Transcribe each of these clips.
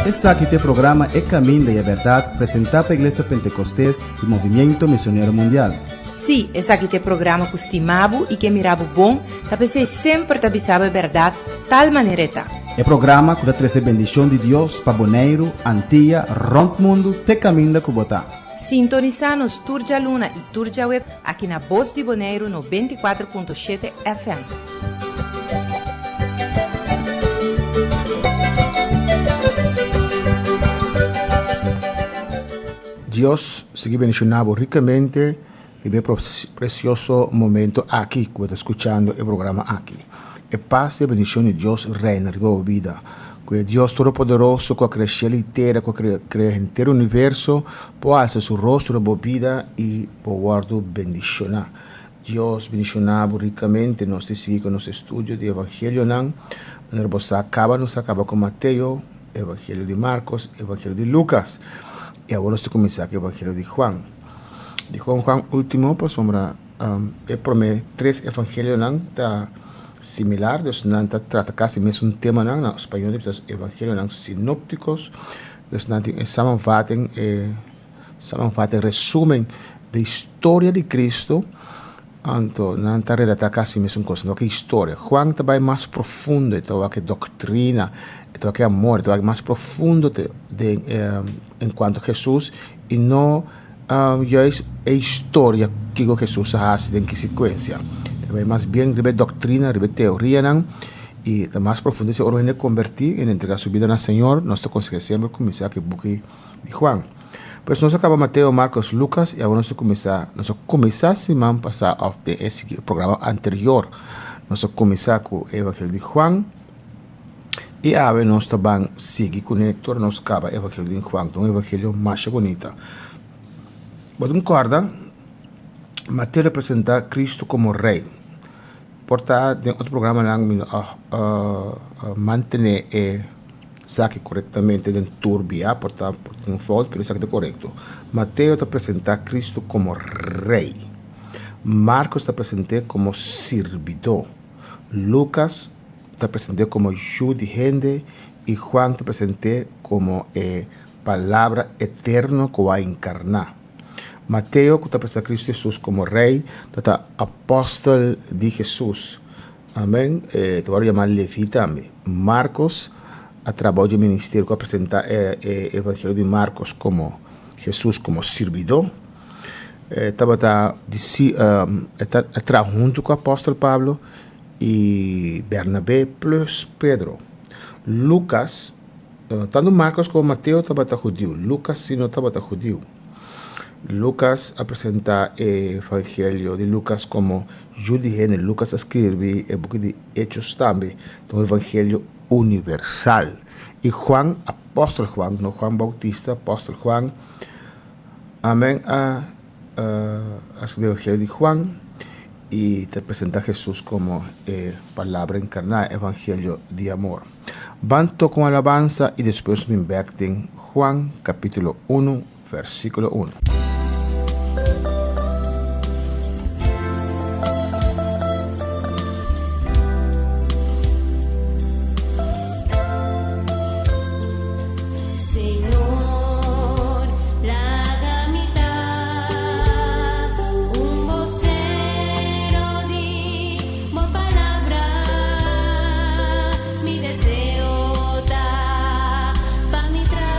Esaki ta e programa E Caminda y e Berdad presenta pa Iglesia Pentecostes y Movimiento Misionero Mundial. Sí, esaki ta e programa ku stima bo i ke mira bo bon, ta p'esei semper ta bisa bo e bèrdat tal manera e ta. E programa ku ta trese bendishon di Dios pa Boneiru, Antia, rònt mundu te kaminda ku bo ta. Sintonisá nos tur djaluna i tur djaweb aki na Bos di Boneiru 94.7 FM. Dios sigui bendiciona bo ricamente riba e precioso momento aki cu bo ta scuchando e programa aki. E paz y e bendicion di Dios reina riba bo bida. Cu e Dios Todopoderoso cu a crea cielo y tera, cu a crea henter universo, por alsa su rostro riba bo bida y bo wordo bendiciona. Dios bendiciona bo ricamente. Nos ta sigui cu nos estudio di Evangelionan. Manera bo sa caba, nos a caba cu Mateo, Evangelio di Marcos, Evangelio di Lucas. Y awor nos ta cuminsa cu Evangelio di Juan. Dicon Juan ultimo? Pasobra e prome tres Evangelionan ta similar, dus nan ta trata casi mesun temanan. Na spañol ta bisa Evangelionan sinopticos. Dus nan tin e samenvatting, e samenvatting, resumen di historia di Cristo. Anto nan ta relatá kasi mesun kos, no ke historia. Juan ta bai mas profundo, e ta wak e doktrina, e ta wak e amor, e ta wak mas profundo den en kuanto Hesus i no juist e historia kiko Hesus a hasi den ki sekuensia. E ta bai mas bien riba e doktrina, riba e teorianan i ta mas profundo. Esei ora un hende kombertí i entrega su bida na Señor, nos ta konsehá semper kuminsá ku e buki di Juan. Pues nos a kaba Mateo, Marcos, Lucas i awor nos ta kuminsá, nos a kuminsá siman pasá òf den e sigui programa anterior nos a kuminsá ku e evangelio di Juan i awe nos ta ban sigui kuné tur nos kaba e evangelio di Juan, ta un evangelio masha bunita. Bo tin kòrda Mateo representá Cristo komo rei, por ta den otro programanan mi no a mantené e. Esaki korektamente den tur bia por ta por tin un fout pero esaki ta korekto. Mateo ta presentá Kristu komo Rei. Markos ta present'é komo sirbidó. Lukas ta present'é komo Yu di hende i Juan ta present'é komo e Palabra eterno ku a enkarná. Mateo ku ta presentá Kristu Hesus komo Rei ta ta apòstel di Hesus. Amen. E ta wòrdu yamá Leví tambe. Markos a trabou dje ministerio ku a presentá e e Evangelio di Markos komo Hesus komo sirbidó. E tabata disi e ta a traha huntu ku apòstel Pablo i Bernabé plus Pedro. Lukas, tantu Markos komo Mateo tabata hudiu, Lukas si no tabata hudiu. Lukas a presentá e Evangelio di Lukas komo Yu di hende. Lukas a skirbi e buki di Hechos tambe, ta un evangelio universal. I Juan, apòstel Juan, no Juan Bautista, apòstel Juan, amen, a a skirbi e evangelio di Juan i ta presentá Hesus komo e Palabra enkarná, e evangelio di amor. Ban toka un alabansa i despues bin bèk den Juan kapítulo unu versíkulo unu. Señor, laga mi ta un bosero di bo palabra. Mi deseo ta pa mi tra.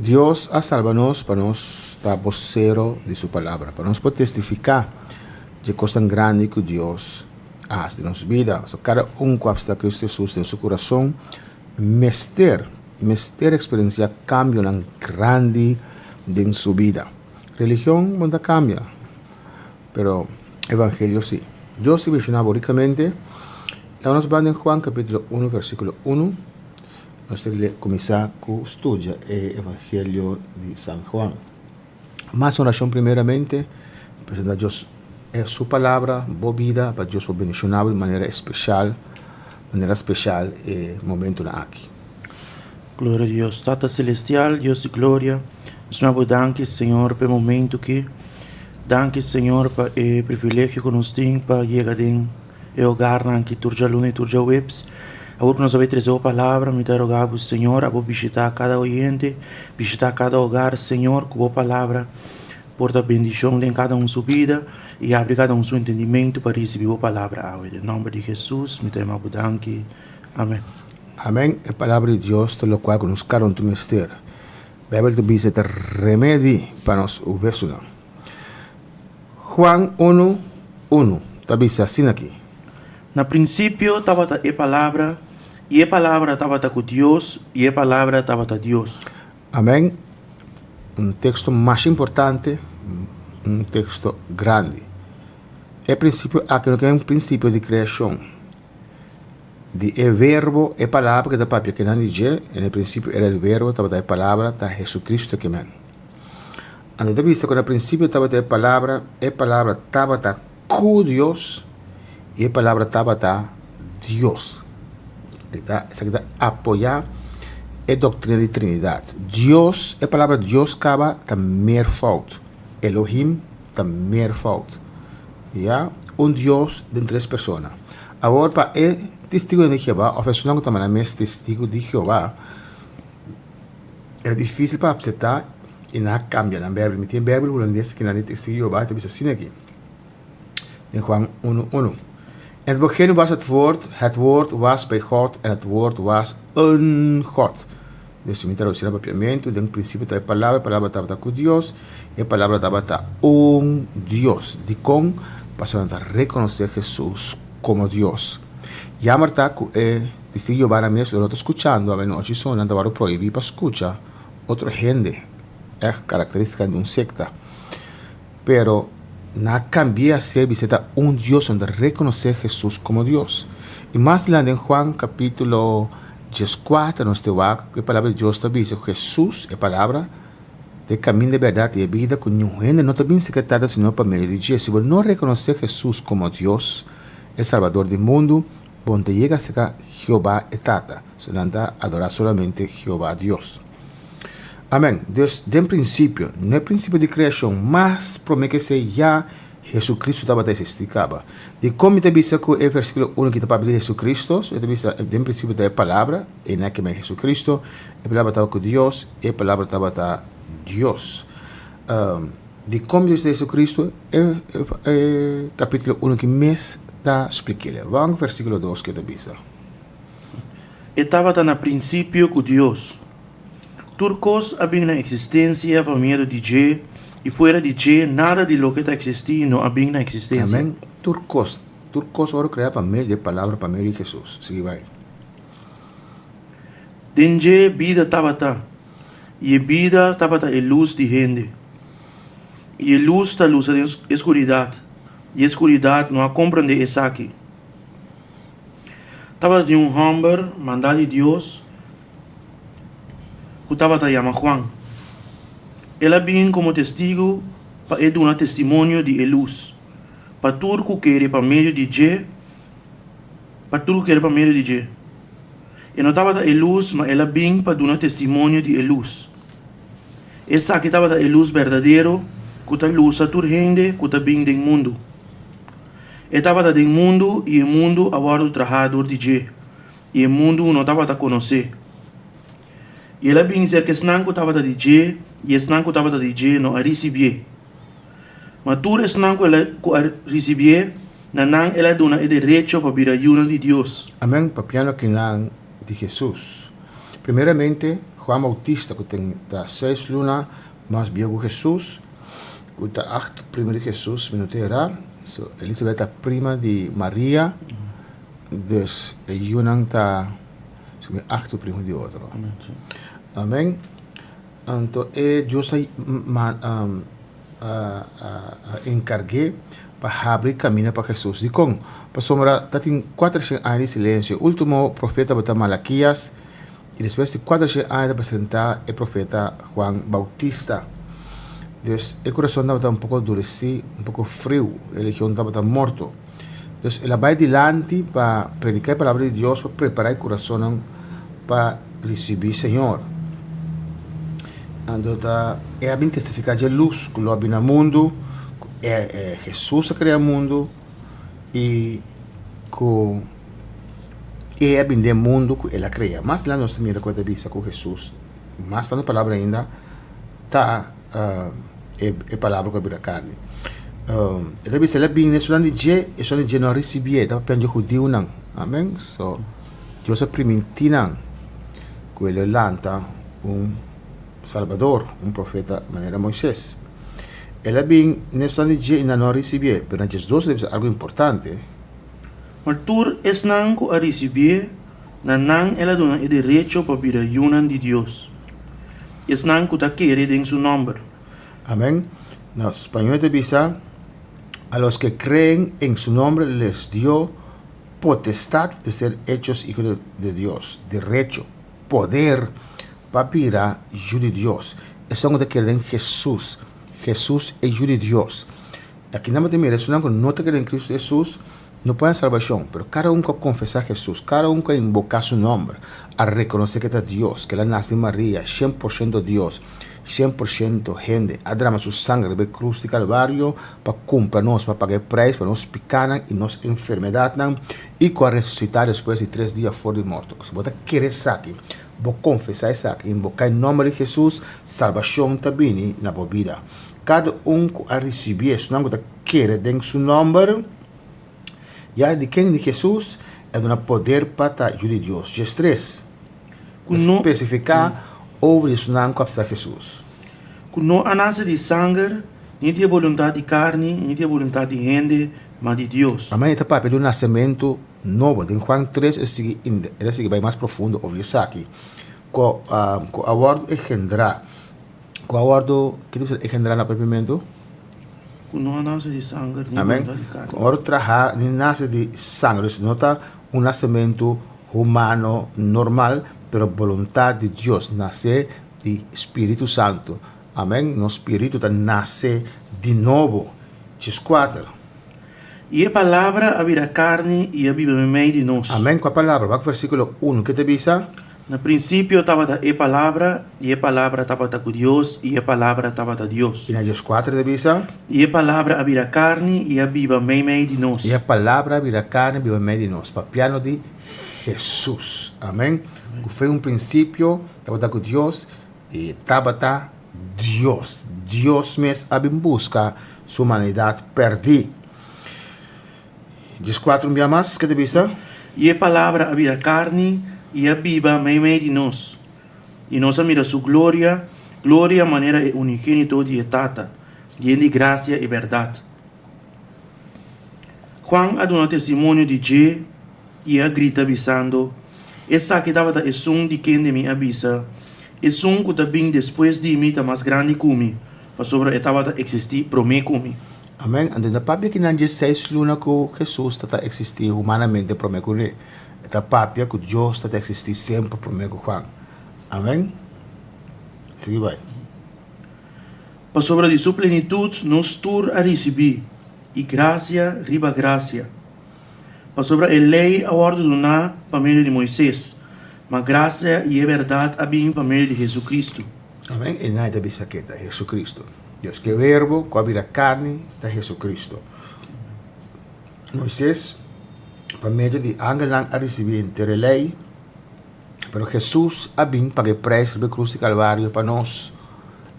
Dios a salba nos pa nos ta bosero di su palabra, pa nos por testifiká dje kosnan grandi ku Dios a hasi den nos bida. So kada un ku a apseptá Kristu Hesus den su kurason mester, mester eksperensiá kambionan grandi den su bida. Religion bo no ta kambia, pero evangelio si. Dios ta bendishoná bo rikamente. Laga nos bai den Juan kapítulo unu versíkulo unu. Nos ta kuminsá ku studia e Evangelio di San Juan. Mas orashon primeramente, presentá Dios su palabra, bo bida, pa Dios por bendishoná bo di manera espeshal, manera speshal e momentunan aki. Gloria a Dios. Tata Celestial, Dios di gloria, nos manda bo danki, Señor, pa e momento aki. Danki, Señor, pa e privilegio ku nos tin pa yega den e hogarnan aki tur djaluna i tur djaweps. Awor ku nos a bai trese bo palabra, mi ta roga bo, Señor, abo bishitá kada oyente, bishitá kada hogar, Señor, ku bo palabra por ta bendishon den kada un su bida i abri kada un su entendimentu pa risibí bo palabra awe. Den nòmber di Hesus mi ta yama bo danki. Amen. Amen, e palabra di Dios ta lokual ku nos kada un ta mester. Beibel ta bisa e ta remedi pa nos wesunan. Juan unu, unu ta bisa asina aki. Na prinsipio tabata e Palabra, i e Palabra tabata ku Dios, i e Palabra tabata Dios. Amen. Un teksto masha importante, un teksto grandi. E prinsipio aki no ta un prinsipio di kreashon. Di e Verbo, e Palabra ku ta papia kinan di dje, en e prinsipio era el Verbo, tabata e Palabra, ta Hesukristu kimen. Anto ta bisa ku na prinsipio tabata e Palabra, e Palabra tabata ku Dios, i e Palabra tabata Dios. E ta, esaki ta apoyá e doktrina di Trinidat. Dios, e palabra Dios kaba ta meervoud. Elohim ta meervoud. Ya, un Dios den tres persona. Awor pa e Testigunan di Jehová òf esunnan ku ta manda mes Testigu di Jehová, E dificil pa acepta y nan a cambia nan Bijbel. Mi tin e Bijbel hulandes aki nan di Testigo di Jehová, ta bisa asina aki, den Juan uno uno, In het begin was het woord, het woord was bij God en het woord was een God. Dus mi traduci na papiamento, den principio ta e palabra, e palabra tabata cu Dios, e palabra tabata un Dios. Dicon? Pasobra nan ta reconoce Jesus como Dios. Jammer ta cu e Testigo di Jehová nan mes lo no ta skuchando avenochi so nan ta wòrdu prohibí pa skucha otro hende, ègt karakterístika di un sekta. Pero nan a kambi'é a ser bis'é ta un Dios, nan ta rekonosé Hesus komo Dios. I mas adelante den Juan kapítulo dieskuater nos ta wak ku e palabra di Dios ta bisa ku Hesus, e Palabra, ta e kaminda, e bèrdat i e bida ku niun hende no ta bin serka e Tata sino pa medio di dje. Si bo no rekonosé Hesus komo Dios, e Salbador di mundu, Bon ta yega serka Jehová e Tata, so nan ta adorá solamente Jehová Dios. Amèn. Dus, den prinsipio, no e prinsipio di kreashon, mas promé ku esei ya Hesukristu tabata eksistí kaba. Dikon mi ta bisa ku e versíkulo unu ki ta papia di Hesukristu? E ta bisa, Den prinsipio ta e Palabra, e nan kema Hesukristu, e Palabra tabata ku Dios, e Palabra tabata Dios. Dikon mi ta bisa Hesukristu? E kapítulo unu ki mes ta splik'el. Wak versíkulo dos ke ta bisa. E tabata na prinsipio ku Dios. Tur kos a bin na eksistensia pa medio di dje, i fuera di dje nada di loke ta eksistí no a bin na eksistensia. Amèn. Tur kos, tur kos a wòrdu kreá pa medio di e Palabra, pa medio di Hesus. Sigui bai. Den dje bida tabata, i e bida tabata e lus di hende. I e lus ta lusa den e skuridat, i e skuridat no a komprendé esaki. Tabatin un hòmber mandá di Dios ku tabata yama Juan. El a bin komo testigu pa e duna testimonio di e lus, pa tur ku kere pa medio di dje, pa tur ku kere pa medio di dje. E no tabata e lus, ma el a bin pa duna testimonio di e lus. Esaki tabata e lus berdadero ku ta lusa tur hende ku ta bin den mundu. E tabata den mundu i e mundu a wòrdu trahá dor di dje, i e mundu no tabata konos'é. I el a bin serka esnan ku tabata di dje, i esnan ku tabata di dje no a risibié. Ma tur esnan ku el a ku a risibié, na nan el a duna e derecho pa bira yunan di Dios. Amèn, papiando kinan di Hesus. Primeramente. Juan Bautista ku tin ta seis luna mas bieu ku Hesus, ku ta acht prima di Hesus, mi no ta erá. So Elisabet ta prima di Maria, dus e yunan ta acht prima di otro. Amen. Anto e Dios a a enkarg'é pa habri kaminda pa Hesus. Dikon? Pasobra ta tin kuatershen aña di silensio. E último profeta tabata Malakias, i despues di kuatershen aña ta presentá e profeta Juan Bautista. Dus e kurason tabata un poko duresí, un poko friu, religion tabata morto. Dus el a bai dilanti pa prediká e palabra di Dios, pa prepará e kurasonnan pa risibí Señor. Anto ta e a bin testifiká dje lus ku lo a bin na mundu, ku e Hesus a krea mundu i ku e a bin den mundu ku el a krea. Mas adelante nos ta mira ku e ta bisa ku Hesus, mas tantu palabra ainda ta e palabra ku a bira karni. E ta bisa el a bini esunnan di dje, esunnan di dje no a risibié, e ta papia dje hudiunan. Amen. So, Dios a primintí nan ku el lo lanta un Salbador, un profeta manera Moises. El a bin n'esunnan di dje i nan no a risibié, pero na diesdos el a bisa algu importante. Ma tur esnan ku a risibié, na nan el a duna e derecho pa bira yunan di Dios, esnan ku ta kere den su nòmber. Amén. Na spañol ta bisa, A los que creen en su nombre les dio potestad de ser hechos hijos de Dios, derecho, poder pa bira yu di Dios. Esun ku ta kere den Hesus, Hesus e yu di Dios. Aki nan bo ta mira esunnan ku no ta kere den Cristo Hesus no por haña salbashon, pero kada un ku a konfesá Hesus, kada un ku a inboká su nòmber, a rekonosé ku e ta Dios, ku el a nase di Maria, shen por shento Dios, shen por shento hende, a drama su sanger riba e krus di Kalvario pa kumpra nos, pa paga e preis pa nos pikanan i nos enfermedatnan, i ku a resusitá despues di tres dia for di morto. Si bo ta kere esaki, bo konfesá esaki, inboká e nòmber di Hesus, salbashon ta bini na bo bida. Kada un ku a risibié, esunnan ku ta kere den su nòmber, ya di ken? Di Hesus, e duna poder pa ta yu di Dios. Diestres, Ku no. Spesifiká over di esunnan ku a psa Hesus. Ku no a nase di sanger, ni di e boluntat di karni, ni di e boluntat di hende, ma di Dios. Amen, e ta papia di un nasementu nobo. Den Juan tres e sigui e ta sigui bai mas profundo over di esaki. Ku ku a wòrdu engendrá. Ku a wòrdu, ke ta bisa engendrá na papiamentu? Ku no a nase di sanger ni Amen. boluntat di karni. Ku a wòrdu trahá ni nase di sanger. Dus no ta un nasementu humano normal, pero boluntat di Dios, nase di Spiritu Santu. Amen. Nos spiritu ta nase di nobo. Dieskuater. I e Palabra a bira karni i a biba meimei di nos. Amen. Kua palabra? Wak versíkulo unu. Ke ta bisa? Na prinsipio tabata e Palabra, i e Palabra tabata ku Dios, i e Palabra tabata Dios. I na dieskuater ta bisa? I e Palabra a bira karni i a biba meimei di nos. I e Palabra a bira karni i a biba meimei di nos. Papiando di Hesus. Amen. Ku fen un prinsipio tabata ku Dios, i e tabata Dios. Dios mes a bin buska su humanidat pèrdí. Dieskuater un bia mas, ke ta bisa? I e Palabra a bira karni i a biba meimei di nos. I nos a mira su gloria, gloria manera e unigénito di e Tata, yen di grasia i bèrdat. Juan a duna testimonio di dje i a grita bisando, Esaki tabata esun di kende mi a bisa, Esun ku ta bin despues di mi ta mas grandi ku mi, pasobra e tabata eksistí promé ku mi. Amèn. Anto no ta papia kinan dje seis luna ku Hesus ta ta eksistí humanamente promé ku ne. E ta papia ku Dios ta ta eksistí semper promé ku Juan. Amèn. Sigui bai. Pasobra di su plenitut nos tur a risibí, i grasia riba grasia. Pasobra e Lei a wòrdu duná pa medio di Moises, ma grasia i e bèrdat a bin pa medio di Hesukristu. Amen. E nai ta bisa ke ta Hesukristu. Dios ke Verbo ku a bira karni ta Hesukristu. Moises pa medio di angelnan a risibí henter e Lei, pero Hesus a bin paga e preis riba e krus di Kalvario pa nos.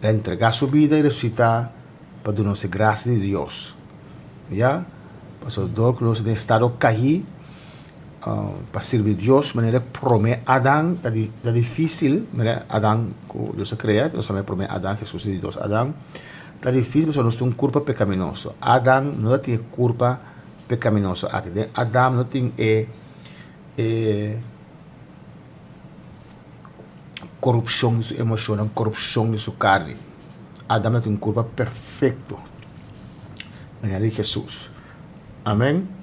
El a entregá su bida i resusitá pa duna nos e grasia di Dios. Ya, pasobra dor ku nos den estado kaí. Pa sirbi Dios manera e promé Adan ta ta difísil, manera Adan ku Dios a krea, nos ta promé Adan, Hesus e di dos Adan, ta difísil pasobra nos tin un kurpa pekaminoso. Adan no ta tin e kurpa pekaminoso aki. Den Adan no tin e e korupshon di su emoshonnan, korupshon di su karni. Adan ta tin un kurpa perfekto, manera di Hesus. Amen.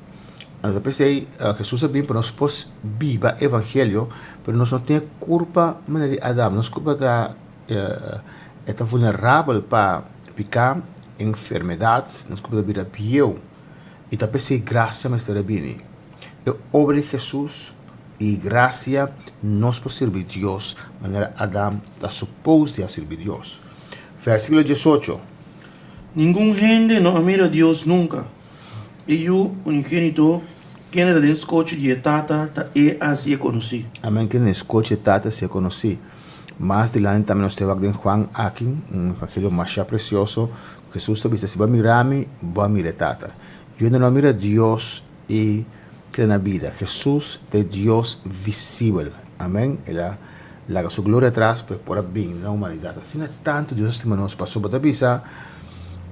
Anto p'esei Hesus a bin pa nos por biba e evangelio, pero nos no tin e kurpa manera di Adam. Nos kurpa ta e ta vulnerabel pa piká, enfermedat, nos kurpa ta bira bieu. I ta p'esei grasia mester a bini. E obra di Hesus i grasia nos por sirbi Dios manera Adam ta supos di a sirbi Dios. Versíkulo diesocho. Ningun hende no a mira Dios nunka. E Yu unigénito, kende ta den skochi di e Tata, ta E a hasié konosí. Amen, kende den skochi e Tata hasié konosí. Mas dilanti tambe nos ta wak den Juan aki, un evangelio masha presioso, ku Hesus ta bisa, Si bo a mira mi, bo a mira e Tata. Yu no a mira Dios i keda na bida. Hesus ta e Dios visibel. Amen. El a laga su gloria atras pa e por a bini na humanidat. Asina tantu Dios a stima nos, pasobra bo ta bisa,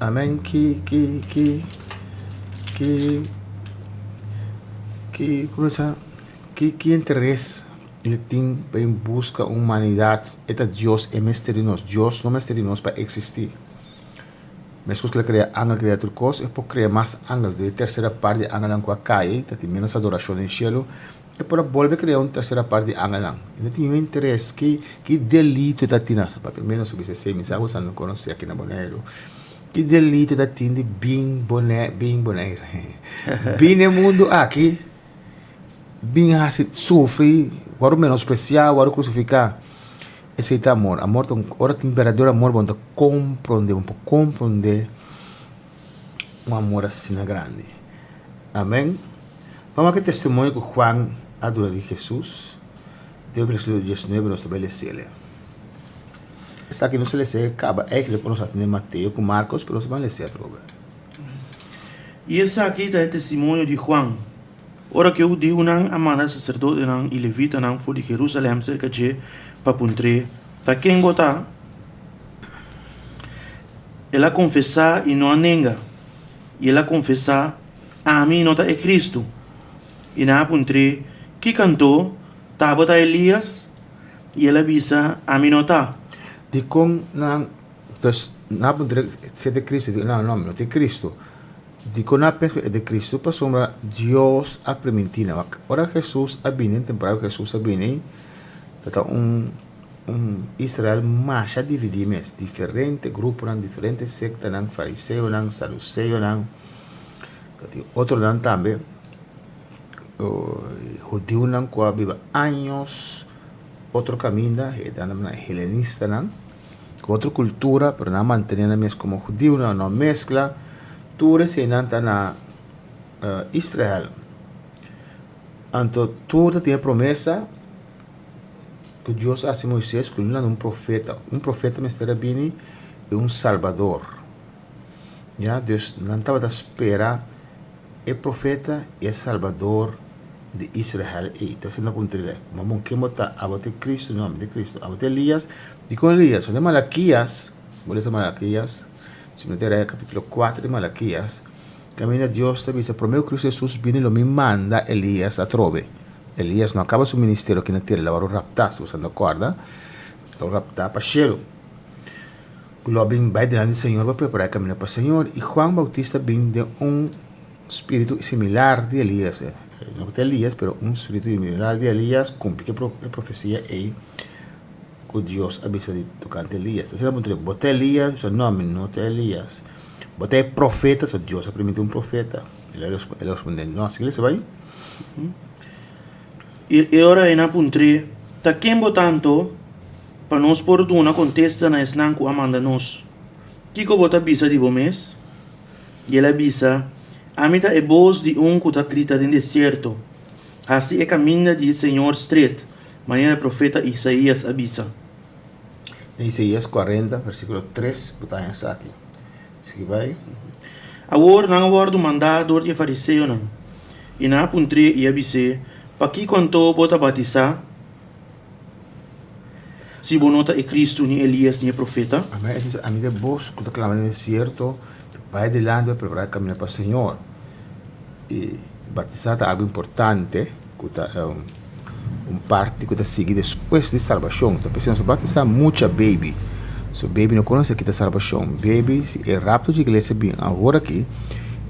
amen, ki, ki, ki, ki, ki, komo ta bisa, ki, ki interes el tin pa e buska un humanidat. E ta Dios, e mester di nos. Dios no mester di nos pa eksistí. Meskos ku el a krea angel, krea tur kos, e por krea mas angel. Di e tersera parti di angelnan ku a kai, ta tin ménos adorashon den shelu, e por a bolbe krea un tersera parti di angelnan. E no tin niun interes. Ki ki delito ta tin? Papia ménos a bisa esei, mi sa ku esnan no konosé aki na Boneiru. Ki delito ta tin di bin Bone bin Boneiru? Bin e mundu aki, bin hasi sufri, wòrdu menospresiá, wòrdu krusifiká. Esei ta amor. Amor ta un, ora tin berdadero amor bo no ta komprondé, bo no por komprondé un amor asina grandi. Amen. Ban wak e testimonio ku Juan a duna di Hesus den versíkulo diesnuebe nos ta bai les'el. Esaki nos a les'é kaba eigentlik ora nos a tende Mateo ku Markos, pero nos ta ban les'é atrobe. I esaki ta e testimonio di Juan. Ora ku e hudiunan a manda saserdotenan i levitanan for di Herusalèm serka dje pa puntr'é, Ta ken bo ta? El a konfesá i no a nenga. I el a konfesá, Ami no ta e Kristu. I nan a puntr'é, Kiko anto? Ta bo ta Elías? I el a bisa, Ami no ta. Dikon nan, dus, nan a puntr'é si e ta e Kristu? E di, No, no, mi no ta e Kristu. Dikon nan a pensa ku e ta Kristu? Pasobra Dios a primintí nan. Ora Hesus a bini, den temporada ku Hesus a bini, ta ta un un Israel masha dividí mes. Diferente gruponan, diferente sektanan, fariseonan, saduseonan, ta tin otronan tambe, hudiunan ku a biba años otro kaminda, e ta nan helenistanan. Ku otro kultura, pero nan a mantené nan mes komo hudiu, nan no a meskla. Tur eseinan ta na Israel. Anto tur ta tin e promesa ku Dios a hasi Moises ku lo manda un profeta. Un profeta mester a bini i un salbador. Ya, dus nan tabata spera e profeta i e salbador di Israel ei. Ta siendo puntra, Ma bon, ken bo ta? Abo ta e Cristo? No, ami ta e Cristo. Abo ta Elias? Dikon Elias? Pasobra Malakias, si bo lesa Malakias, si bo ta lei kapitulo kuater di Malakias, kaminda Dios ta bisa, Promé ku Cristo Hesus bini lo mi manda Elias atrobe. Elias no a kaba su ministerio aki na tera, el a wòrdu raptá, si bo sa no kòrda, el a wòrdu raptá pa shelu. Ku lo a bin bai dilanti di Señor pa prepará e kaminda pa Señor. I Juan Bautista bin den un spiritu similar di Elias, no ku ta Elias, pero un spiritu similar di Elias kumpli ku e profesia ei ku Dios a bisa di tokante Elias. Asina a puntra, Bo ta Elias? Bo bisa, No, mi no ta Elias. Bo ta e profeta? So Dios a primintí un profeta. El a respondé, No. Sigui lesa bai. I e ora ei nan a puntr'é, Ta ken bo ta anto? Pa nos por duna kontesta na esnan ku a manda nos. Kiko bo ta bisa di bo mes? I el a bisa, Ami ta e bos di un ku ta grita den desierto, Hasi e kaminda di e Señor stret, manera e profeta Isaías a bisa. Den Isaías kuarenta, versíkulo tres, bo ta haña esaki. Sigui bai. Awor nan a wòrdu mandá dor di e fariseonan, i nan a puntr'é i a bis'é, Pakiko anto bo ta batisá, si bo no ta e Kristu, ni Elias, ni e Profeta? Amén. E bisa, Ami ta e bos ku ta klama den desierto, Bai dilanti pa prepará e kaminda pa Señor. I batisá ta algu importante ku ta un parti ku ta sigui despues di salbashon. Ta p'esei nos ta batisá mucha baby. So baby no konosé kita salbashon. Baby, si e rapto di iglesia bin awor aki,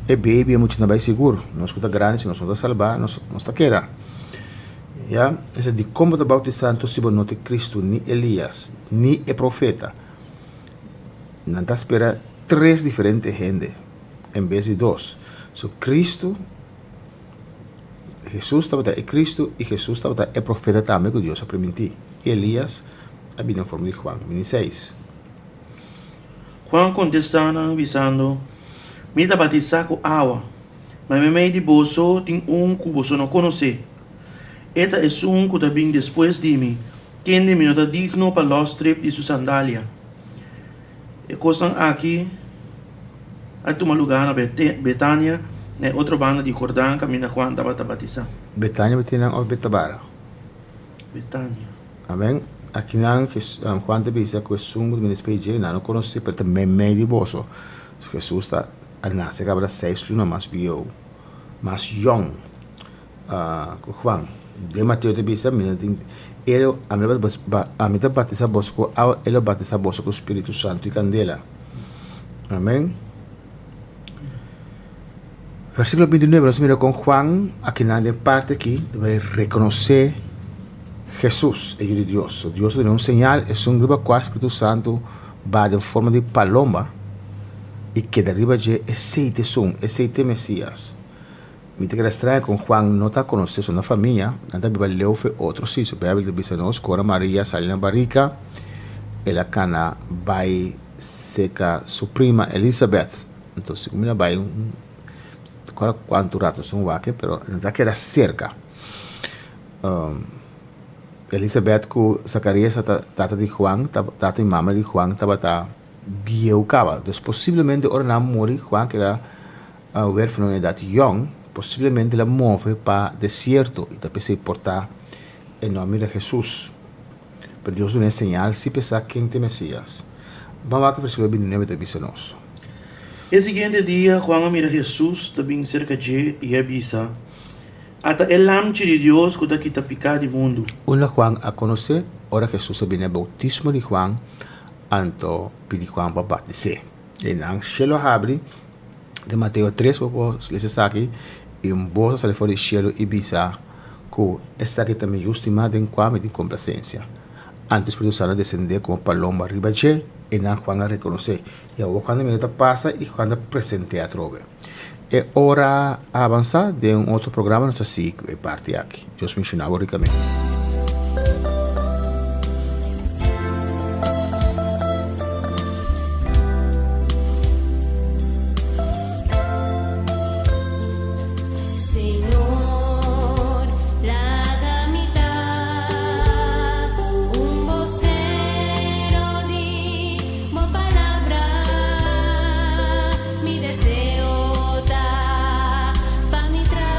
e baby e mucha no bai sigur. Nos ku ta grandi si nos no ta salbá nos nos ta keda. Ya, esei dikon bo ta bautisá anto si bo no ta Kristu, ni Elias, ni e profeta? Nan ta spera tres diferente hende en bes di dos. So Kristu, Hesus tabata e Kristu i Hesus tabata e profeta tambe ku Dios a primintí. I Elias a bini den forma di Juan 26. Juan kontestá nan, bisando, Mi ta batisá ku awa, ma meimei di boso tin un ku boso no konosé. E ta esun ku ta bin despues di mi, kende mi no ta digno pa lòs strep di su sandalia. E kosnan aki a tuma lugá na Betania, na e otro banda di Jordan kaminda Juan tabata batisá. Betania bo tin nan òf Betabara? Betania. Amen. Akinan Juan ta bisa ku esun ku ta bini despues di dje, nan no konosé, pero ta meimei di boso. Hesus ta a nase kaba ta seis luna mas bieu, mas yòn. Ku Juan. Den Mateo ta bisa, Mi no tin, el, ami lo ami ta batisa boso ku awa, el lo batisa boso ku Spiritu Santu i kandela. Amen. Versíkulo 29, nos mira kon Juan akinan den parti aki ta bai rekonosé Hesus, e Yu di Dios. So Dios a duna un señal, esun riba kua Spiritu Santu ba den forma di palomba i keda riba dje, esei ta esun, esei ta e Mesias. Mi ta keda straña kon Juan no ta konosé su na famia, nan ta biba leu fe otro si. Su Bijbel ta bisa nos ku ora Maria sali na barika, el a kana bai seka su prima Elisabet. Entonces si mi a bai un kora kuantu rato nos un wak pero nan ta keda serka. Elisabet ku Zakarias ta tata di Juan, tata i mama di Juan tabata bieu kaba. Dus posiblemente ora nan a muri Juan keda Huérfano na edat yòn, posiblemente el a move pa desierto i ta p'esei portá e nòmber di Hesus. Pero Dios dun'é señal si p'e sa ken ta e Mesías. Ban wak e versíkulo 29 ta bisa nos. E siguiente dia Juan a mira Hesus ta bin serka dje i a bisa, Ata e Lamchi di Dios ku ta kita piká di mundu. Unda Juan a konosé? Ora Hesus a bini e boutismo di Juan, anto pidi Juan pa batis'é. I nan shelu a habri. Den Mateo 3 bo por lesa esaki, I un bos a sali for di shelu i bisa ku, Esaki ta mi Yu stimá den kua mi tin komplasensia. Anto Spiritu Santu a desendé komo palomba riba dje, i nan Juan a rekonosé. I awor Juan ta mira ta pasa i Juan ta present'é atrobe. E ora a avansá, den un otro programa nos ta sigui ku e parti aki. Dios benshoná bo rikamente. Señor, laga mi ta un bosero di bo palabra. Mi deseo ta pa mi tra.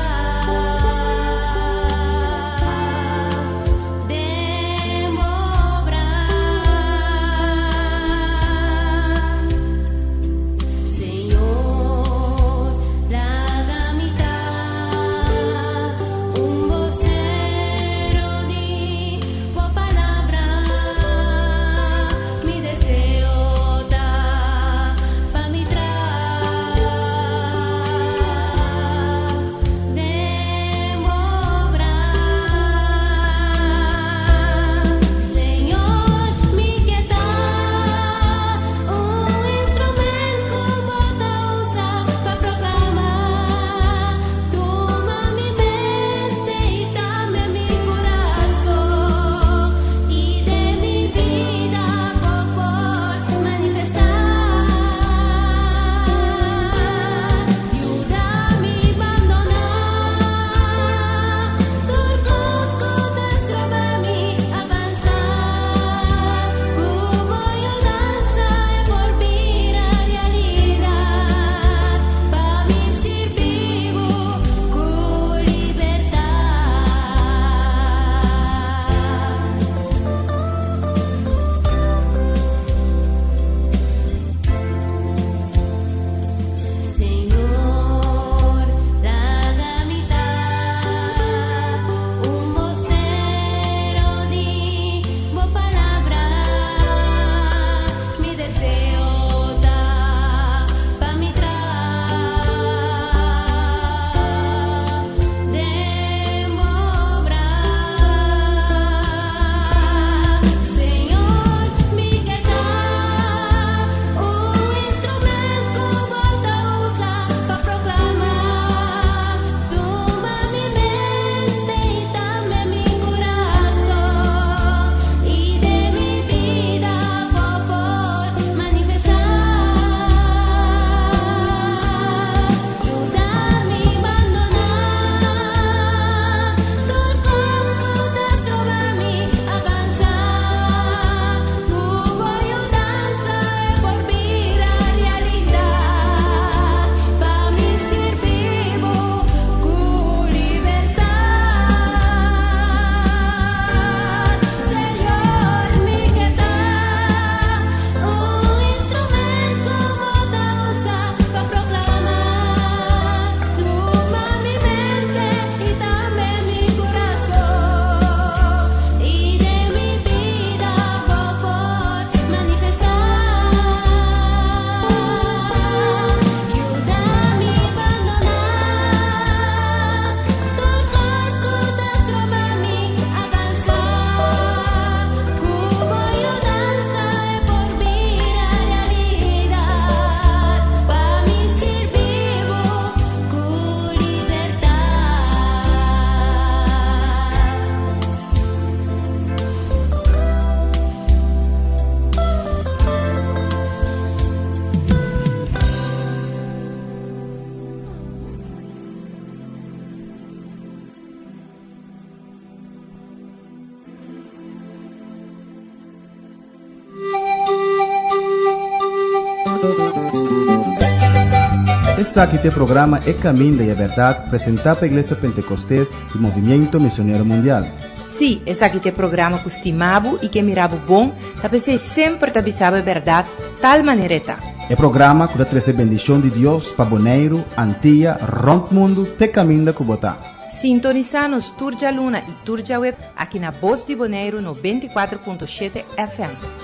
Esaki ta e programa E Caminda y e Berdad, presenta pa Iglesia Pentecostes y Movimiento Misionero Mundial. Sí, esaki ta e programa ku stima bo i ke mira bo bon, ta p'esei semper ta bisa bo e bèrdat tal manera e ta. E programa ku ta trese bendishon di Dios pa Boneiru, Antia, rònt mundu te kaminda ku bo ta. Sintonisá nos tur djaluna i tur djaweps aki na Bos di Boneiru 94.7 FM.